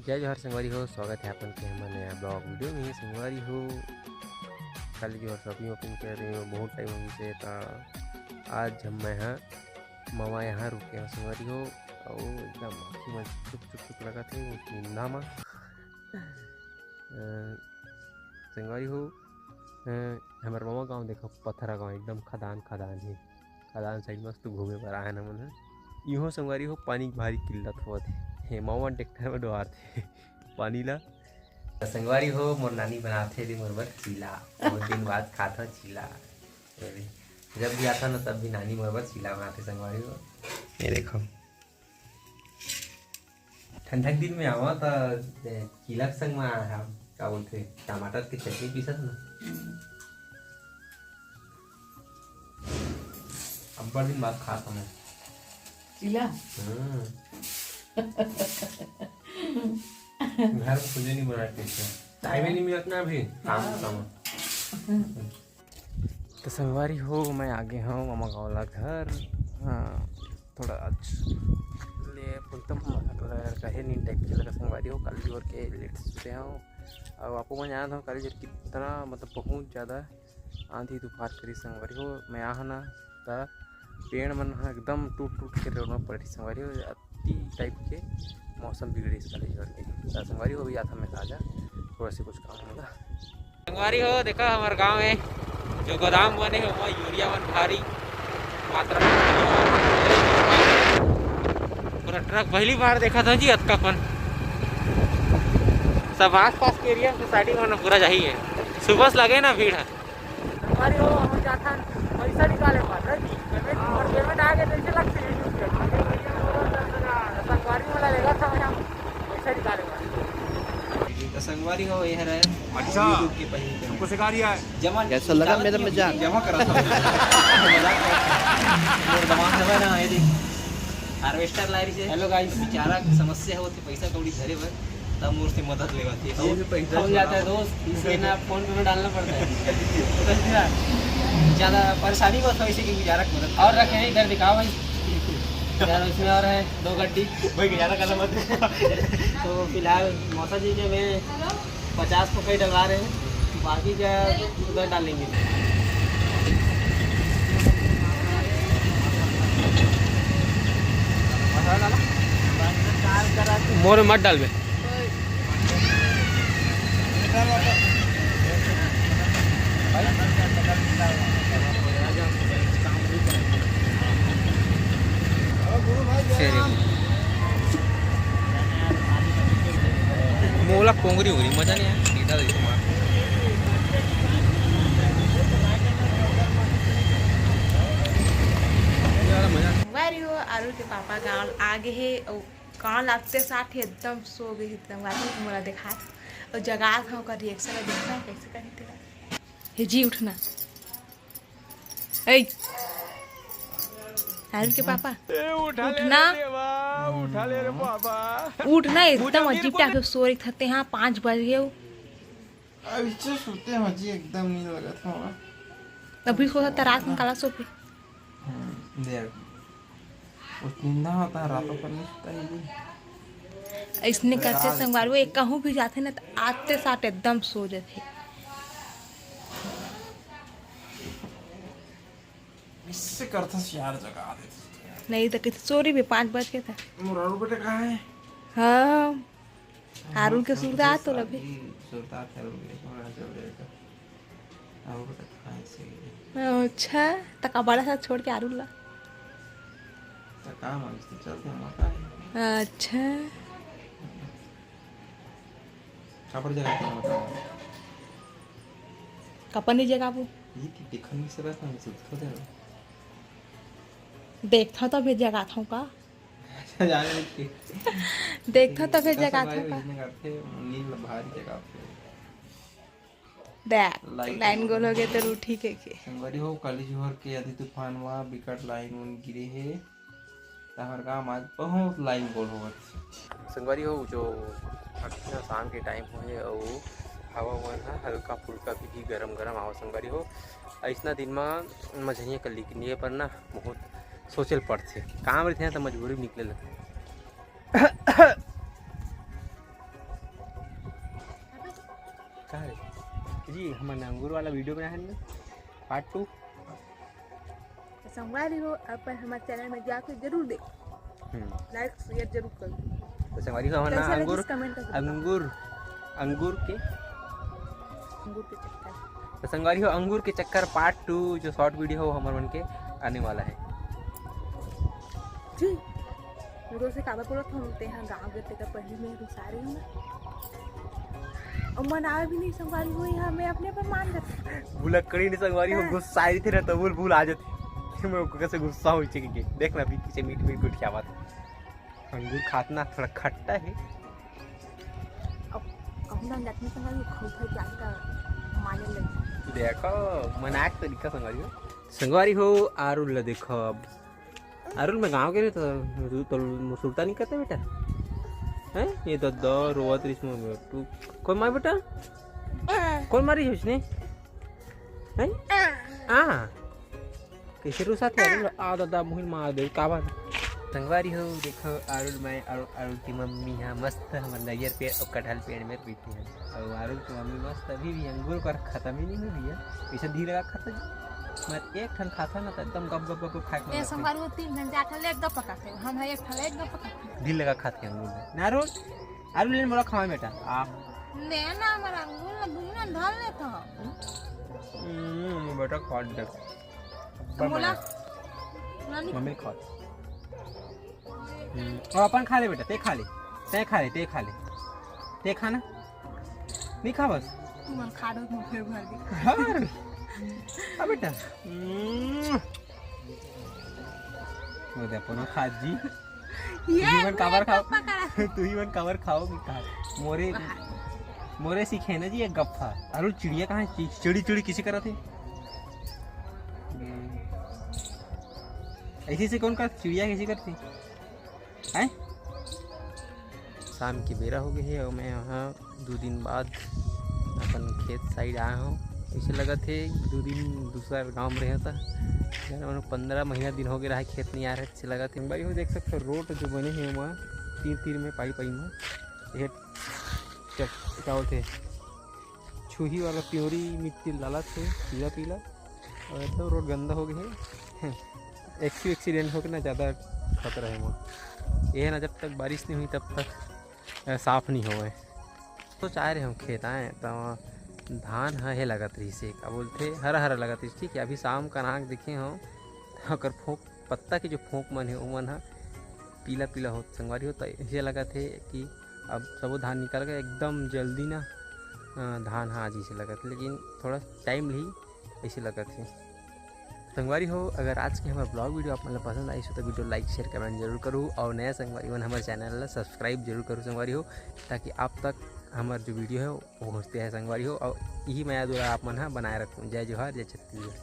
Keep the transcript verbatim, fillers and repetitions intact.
जय जोहार संगवारी हो, स्वागत है अपन के हमर नया vlog video में। संगवारी हो, कल जो shopping वॉपिंग करे रहे हो, बहुत time हो गइसे, त आज हम मैं हा ममा यहाँ रुके हो संगवारी हो, अउ एकदम आँखी मन चुक चुक चुक लगत हे उस निंदा मा। अ, संगवारी हो, अ, हमर ममा गाँव देखो, पथरा गाँव, एकदम खदान खदान हे। खदान side मस्त घूमे बर आए हन हमन ह। इहो संगवारी हो, पानी के भारी किल्लत होवत हे। हे ममा ट्रैक्टर में डोहारथे पानी ला। त संगवारी हो, मोर नानी बनाथे दे मोर बर चीला। बहुत दिन बाद खात हव चीला। जब भी आता ना, तब भी नानी मोर बर चीला बनाथे संगवारी हो। ये देखो, ठंडा के दिन में आवा त, ए, चीला के संग में आ, हम का बोलथे, टमाटर के चटनी पीसत ना। अब्बड़ दिन बाद खात हूँ। चीला? हम्म। घर में कुछ नहीं बना के, time ही नहीं मिलत ना अभी काम। हाँ। काम। तो संगवारी हो, मैं आ गे हूँ ममा गाँव ला घर। हाँ, थोड़ा आज ले पुंतम कहे नींद टाइप के लगा संगवारी हो, काली जोर के लेट सुते हूँ। अब आपको मैं जानत हूँ, काली जोर कितना, मतलब, बहुत ज़्यादा आंधी तूफान करी संगवारी हो। मैं आहा ना, त पेड़ मन ह एकदम टूट टूट के रोड में पड़े संगवारी हो। अति टाइप के मौसम बिगड़े इस काली जोर के। त संगवारी हो, अभी आता मैं ताजा, थोड़ा सा कुछ काम होगा। संगवारी हो, देखा हमर गांव में जो गोदाम बने हे, ओमा यूरिया मन भारी मात्रा में पूरा ट्रक पहली बार देखा था जी, अतका कन। सब आसपास के एरिया सोसाइटी में पूरा जाही है। सुबह से लगे ना भीड़ है। संगवारी हो, हम जाथन पैसा निकाले बर, रे जी। पेमेंट, और पेमेंट आ गए तो ऐसे लगते हैं। संगवारी वाला लेगा था यहाँ, पैसा निकाले बर। तो संगवारी हो, ये है अच्छा, YouTube के पहले तुमको सिखा रिया है। जमा कैसा लगा मेरा मजाक? जमा करा था। मजाक कर। मोर दिमाग है ना, ये देख। हार्वेस्टर ला रही है। Hello guys। बेचारा के समस्या है, वो तो पैसा कौड़ी धरे बर, तब मोर से मदद लेवा थी। ये भी पैसा हम जाता है दोस्त, इसलिए ना फोन पे में डालना पड़ता है। समझ गया? ज्यादा परेशानी मत हो, इसी की गुजारा करो। और रखे हैं इधर, दिखाओ भाई। यार, उसमें और है दो गड्डी। भाई, गुजारा करना मत। तो फिलहाल मौसा जी के में पचास पकई डलवा रहे हैं, बाकी का उधर डालेंगे। मोर मत डालबे। मोला कोंगरी उंगरी मजा नहीं आया, सीधा देखो मार। वारी हो, आरू के पापा गाँव आ गे हे, अउ गाँव लागते साथ ही एकदम सो गे हे, एकदम गाती मोला देखा, अउ जगा था ओकर रिएक्शन देखना कैसे करी तेरा। हे जी उठना। ए, आरुण के पापा, ए, उठा ले उठना। रे देवा, उठा ले रे बाबा। उठना, एकदम अजीब टाइप के सो रही थते। हाँ, पाँच बज गए हो। अभी से सोते हैं जी, एकदम नींद लगत हवा। अभी सो सकता, रात में काला सो के। हम्म, देख। उस निंदा होता है, रातों पर नहीं सोता है जी। इसने करते संगवारी, वो एक कहूँ भी जाते ना, तो आते साथ एकदम सो जाते। इससे करता से यार, जगा देते। नहीं तो कितने सो रही भी, पाँच बज के था। मोरारू बेटा कहाँ है? हाँ, आरुल के सुरता तो लगे। सुरता था, आरुल के, कहाँ चल गया था? आरुल बेटा कहाँ है से? अच्छा, तका बड़ा सा छोड़ के आरुल ला। तो काम है, इससे चलते हैं, मौका है। अच्छा। कापड़ जगह पे बताओ। कपन नहीं जगह वो। ये थी, देखन नहीं से बस, मैं सुध को दे रहा हूँ। देखता तो फिर जगात हूँ का? जाने नहीं। देखता तो फिर जगात हूँ का? इसने करते, नींद भारी जगह पे। देख, लाइन गोल हो गए तो रूठी के के। संगवारी हो, काली जोहर के आंधी तूफान मा बिकट लाइन उन गिरे हे। त हमर गाँव मा आज बहुत लाइन गोल होवत हे। संगवारी हो, जो अभी ना शाम के टाइम होए अउ हवा मन ह हल्का फुल्का भी गरम गरम आवा संगवारी हो। अइसना दिन मा मझनिया कल्ली के निये पर ना बहुत सोचे ल पड़थे। काम रहिथे ना त मजबूरी में निकले लगथे। कहाँ रे? जी, हमन अंगूर वाला वीडियो बनाए हन ना, पार्ट टू। तो संगवारी हो, अपन हमारे चैनल में जाके जरूर देख, लाइक शेयर जरूर कर। तो संगवारी हो, हमन कैसा लगिस अंगूर, कमेंट करके बताओ। अंगूर, अंगूर के अंगूर के चक्कर। तो संगवारी हो, अंगूर के चक्कर पार्ट टू जो शॉर्ट वीडियो हो हमर मन के आने वाला है। जी, रोज से काबर बोलत हूँ, ते हाँ गाँव गए तेकर पहली में रुसा रही हूँ ना। और मन आवे भी नहीं संगवारी हो, यहाँ मैं अपने पर मान जाती। भुलक्कड़ी नहीं संगवारी हो, हाँ। गुस्सा आई थे ना तो बोल भूल आ जाती। मैं ओकर से गुस्सा हो चुकी के। देख ना, अभी पीछे मीठ मीठ गुठिया बात। अंगूर खात ना थोड़ा खट्टा है। अब कहूँ ना जात नहीं संगवारी हो, खाऊ खाऊ जात का माने लगी। देखो, मनाक तरीका संगवारी हो। संगवारी हो, आरुल ला देखो अब। आरुल, मैं गाँव के नहीं तो, तो मुसुरता नहीं करते बेटा। हैं? ये दद्दा रोवत रिस में तू। कोई मार बेटा? कोई मारी है उसने? हैं? आ। कैसे रुसा थे आरुल? आ दादा, मुहिन मार दे, काबर? संगवारी हो, देखो, आरुल, मैं, आरुल, आरुल की मम्मी है, मस्त हमर नरियर पेड़ और कटहल पेड़ में पीती है। और आरुल की मम्मी मस्त अभी भी अंगूर कर खत्म ही नहीं हुई है। इसे धीरे लगा खाता जी। मैं एक ठन खाता ना तो एकदम गप गप गप गप खाए के मन ए करथे। संगवारी हो, तीन ठन चार ठन ले एकदम पकाते हो, हम है एक ठन ले एकदम पकाते हो। धीरे लगा खाते हैं अंगूर में। ना आरुल, आरुल ले मोला खावे बेटा। आ। ले ना, हमारा अंगूर ना दुनिया धर लेता। हम्म, बेटा खा दे। तो मोला, मोला नहीं मम्मी खा। हम्म, और अपन खा ले बेटा, ते खा ले, ते खा ले, ते खा ले, ते खा ना, नहीं खा बस। तू मन खा दो, तुम फिर भर दे। हाँ। आ बेटा। हम्म। वो दे अपन खा जी। ये तू ही मन काबर खाओ? पापा करा। तू ही मन काबर खाओ कि खा? मोरे, मोरे सीखे ना जी एक गप्पा। अरे चिड़िया कहाँ है? चि-, चिड़ी चिड़ी किसे करत है? हम्म। ऐसे से कौन कर चिड़िया कैसे करती? हैं? शाम के बेरा हो गए हे और मैं यहाँ दो दिन बाद अपन खेत साइड आया हूँ। ऐसे लगत हे दो दिन दूसरा गांव में रहे था, पंद्रह महीना दिन हो गए रहा है, खेत नहीं आ रहा है, ऐसे लगत हे। भाई हो देख सकते हो रोड जो बने हे वहाँ तीर तीर में पाई पाई में ये चप-, क्या बोलते हैं, छुही वाला प्योरी मिट्टी लालत हे पीला पीला। और एकदम रोड गंदा हो गया है। एक ठो एक्सीडेंट होके ना ज़्यादा खतरा है मोर। ये है ना, जब तक बारिश नहीं हुई तब तक, अ, साफ नहीं होए। तो चाह रहे हम खेत आए तो धान ह हे लगत रही से, का बोलते, हरा हरा लगत रही, ठीक है। अभी शाम का नाक देखे हो, ओकर फोंक, पत्ता के जो फोंक मन है, वो मन ह पीला पीला होत संगवारी हो, तो ऐसे लगत है कि अब सबो धान निकल गए, एकदम जल्दी ना, अ, धान ह आ जैसे लगत, लेकिन थोड़ा टाइम ली ऐसे लगत है। संगवारी हो, अगर आज के हमारा ब्लॉग वीडियो आप मन ला पसंद आई, तो वीडियो लाइक, शेयर, कमेंट जरूर करू, और नया संगवारी मन हमारे चैनल ला सब्सक्राइब जरूर करू संगवारी हो, ताकि आप तक हमार जो वीडियो है वो पहुँचते हैं संगवारी हो, और यही मया दुलार आप मन ह बनाए रखूँ। जय जोहार, जय छत्तीसगढ़।